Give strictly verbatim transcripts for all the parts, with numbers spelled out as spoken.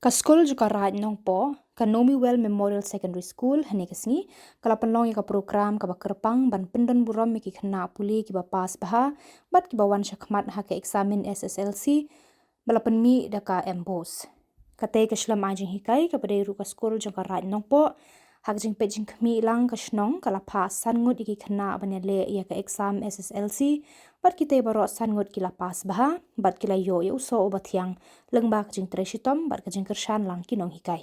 Ka skul jong ka Raid Nongpoh, ka Nomiwell Memorial Secondary School, hynne ka sngi ka la pynlong ïa ka program kaba kyrpang ban pyndon burom ïa ki khynnah pule kiba pass bha bad kiba wan shakhmat ha ka eksamin S S L C ba la pynmih da ka MBOSE. Katei ka shlem ai jinghikai kaba dei ruh ka skul jong ka Raid Nongpoh, ha ka jingpeit jingkhmih lang ka shnong ka la phah san ngut ïa ki khynnah ban ïaleh ïa ka exam S S L C, bad kitei baroh san ngut ki la pass bha bad ki la ïoh ïa u soh uba thiang lyngba ka jingtrei shitom bad ka jingkyrshan lang ki nonghikai.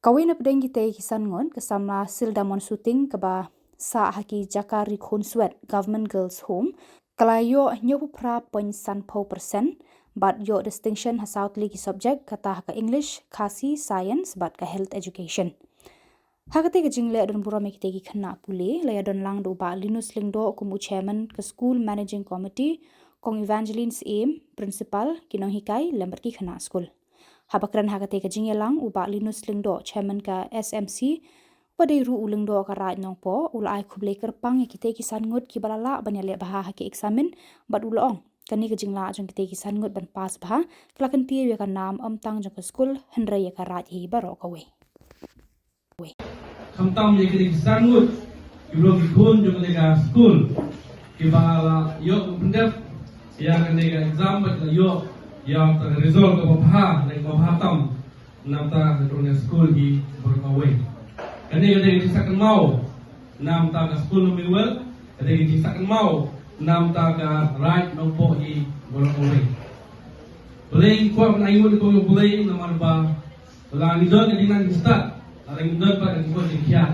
Kawei na pdeng kitei ki san ngut, ka samla Sildamon Suting kaba sah ha ki jaka ri khunswet, Government Girls Home, ka la ïoh hynñiewphew phra point san phew percent bad ïoh distinction ha saw tylli ki subject, kata ha ka English, Khasi, Science bad ka Health Education. Ha katei ka jingleh don burom ïa kitei ki khynnah pule la ïadon lang da u Bah Linus Lyngdoh kum u Chairman ka School Managing Committee, Kong Evangeline Syiem, Principal, ki nonghikai lem bad ki khynnah skul. Haba kren ha katei ka jingïalang, u Bah Linus Lyngdoh, Chairman ka S M C, uba dei ruh u Lyngdoh ka Raid Nongpoh, u la ai khublei kyrpang ïa kitei ki san ngut kiba la lah ban ïaleh bha ha ki eksamin bad u la ong, kane ka jinglah jong kitei ki san ngut ban pass bha ka la kyntiew ïa ka nam ym tang jong ka skul hynrei ïa ka raid hi baroh kawei. Khamtam ïa kine ki san ngut ki long ki khun jong kane ka skul kiba la ïoh ban pyndep ïa kane ka exam bad la ïoh ïa ka result kaba bha ne kaba bha tam namta ka jong kane ka skul hi baroh kawei. Kane ka dei ka jingsakhkynmaw namta ka skul Nomiwell, ka dei ka jingsakhkynmaw namta ka Raid Nongpoh hi baroh kawei. Balei ngi kwah ban ai nguh ïa ka kong Blei namar ba Lada ngi don ka jingnang jingstad, lada ngi don pat ka jingkoit jingkhiah,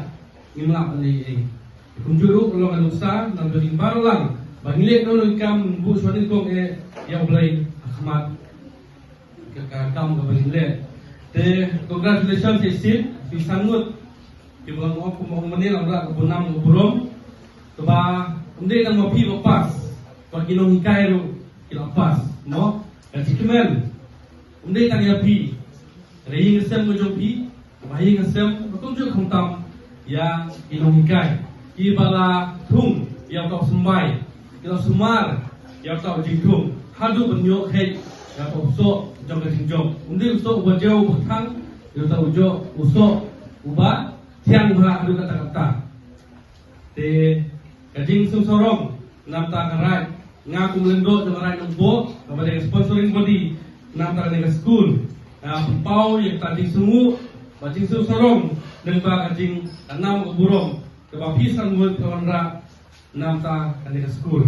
ngim lah ban leh ei. Kumjuh ruh ka long ka nuksa, nang don jingbaroh lang ba ngi leh don ki kam buh shwa nyngkong eh ïa U Blei ha khmat ka, ka kam kaba ngi leh. Te congratulations ïa i Sid, phi san ngut kiba nga ong kumba ong mane la wanrah ka bun nam ka burom. Kaba ym dei tang ma phi ba pass, ba ki nonghikai ruh ki la pass, mo? Ka jingkmen ym dei tang ïa phi, ka ïing ka sem ka jong phi, ka ïing ka sem, ka kumjuh khamtam ïa ki nonghikai kiba la thung ïa uta u symbai, ki la sumar ïa uta u jingthung haduh ban ïoh kheit ïa uta u soh jong ka jingjop. Ym dei u soh uba jew uba khang, ïa uta u soh, u soh uba thiang bha haduh katta katta. Te ka jingsngewsarong namta ka Raid, nga kum u Lyngdoh jong ka Raid Nongpoh kaba dei ka sponsoring body namta kane ka skul, nga pynpaw ïa kata ka jingsngewnguh bad jingsngewsarong lyngba ka jing, ka nam ka burom kaba phi san ngut phi la wanrah namta kane ka skul.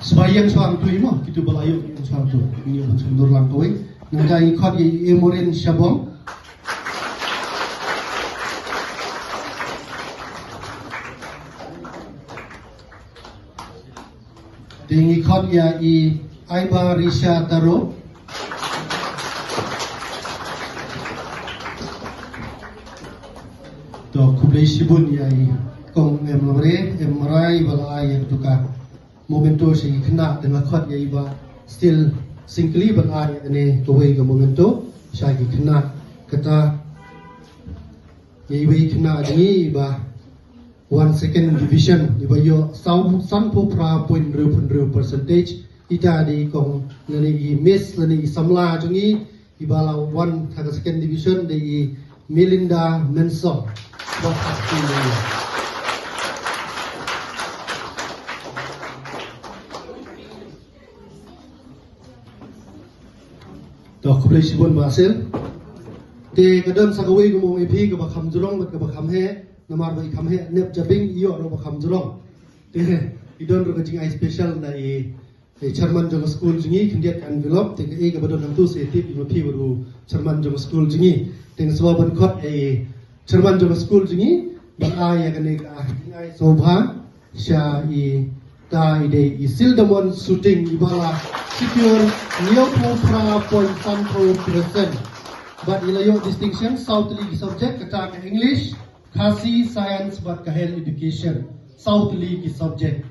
Shu ïeng shuwa hangtu mo, kito ba la ïoh ïeng shuwa hangtu. Ngi ïoh ban sngewdur lang kawei. Nangta ngi khot ïa i Emorin Shabong. Te ngi khot ïa i Aiba Risha Taro. To khublei shibun ïa i Kong Em Lamre, Em Marai ba la ai ïa katu ka memento sha ki khynnah, te nga khot ïa i Bah Still Syngkli ban ai ïa kane kawei ka memento sha ki khynnah. Kata ïa iwei i khynnah jong ngi iba wan second division, iba ïoh saw, sanphew phra point hynriew hynriew percentage. Ita dei i kong lane i miss lane i samla jong ngi iba la wan ha ka second division, dei i Melinda Mensah. Wat ha ka second. To khublei shibun Bah Still. Te ka don sa kawei ka mong ïa phi kaba kham jrong bad kaba kham heh, namar ba i kham heh nep jabieng, i ïoh ruh ba kham jrong. Te i don ruh ka jingai special na i, i chairman jong ka skul jong ngi, khyndiat ka envelope, te kaei kaba don hangtu sa tip ïa ma phi bad u chairman jong ka skul jong ngi. Te nga sngewbha ban khot ïa i chairman jong ka skul jong ngi ban ai ïa kane ka jingai sngewbha sha ita i dei i Sildamon Suting iba la secure hynñiewphew phra point sanphew percent. Bad i la ïoh distinction saw tylli ki subject, kata ka English, Khasi, Science bad ka Health Education. Saw tylli ki subject.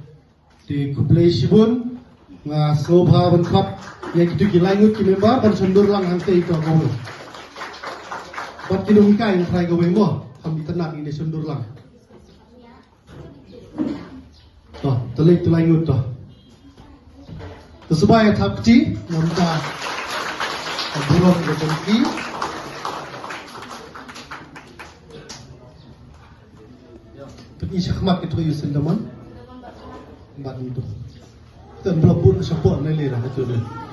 Te khublei shibun, nga sngewbha ban khot ïa kito ki lai ngut ki member ban shon dur lang hangtei ito kawei. Bad ki nonghikai ngi trai kawei mo, kham itynnad ngi dei shon dur lang. To, to leit, to leit ngut to. To sngewbha ïa thap kti namar ka burom ka jong ki. Pynïaid shakhmat ki to ïa u Sindaman. Bad ngi to. Te envelope bun shapoh ne lei ra ha to ne.